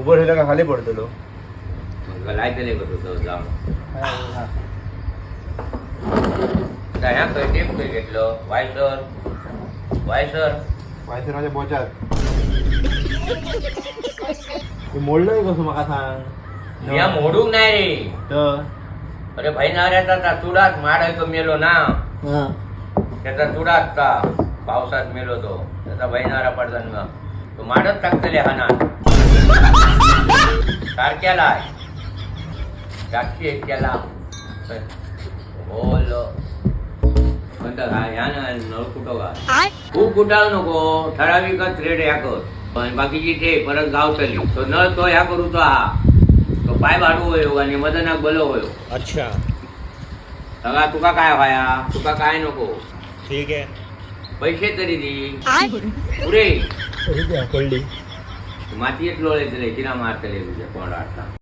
उभं ठेवलं का खाली पडतलो. तुका लायतले गो तुझं जावन. आता ह्या खंय टेप खंय घेतलो? Wiser wiser. वायसर माझ्या बोचात. ते मोडलंय कसं म्हाका सांग. ह्या मोडूक नाही रे. तर अरे भाई नाऱ्याचा चुडात माड तो मेलो ना. हा. त्याचा चुडात ता पावसात मेलो तो, त्याचा बहिणारा पडला ना, तो माडच टाकतले हानात सारख्याला आहे. 700 एक केला बोल म्हणता काय ह्या ना नळ कुठं का खूप कुटाळ नको, ठराविकच रेट ह्या कर, पण बाकीची ते परत गावतली. तो नळ तो ह्या करूचो हा, तो पाय भाडू होयो आणि मदनाक बलो होयो. अच्छा. सगळा तुका काय व्हाया, तुका काय नको. ठीक है. पैसे तरी दी पुरे. पडली. मातयेत लोळयतले, किना मारतले तुझ्या तोंडार.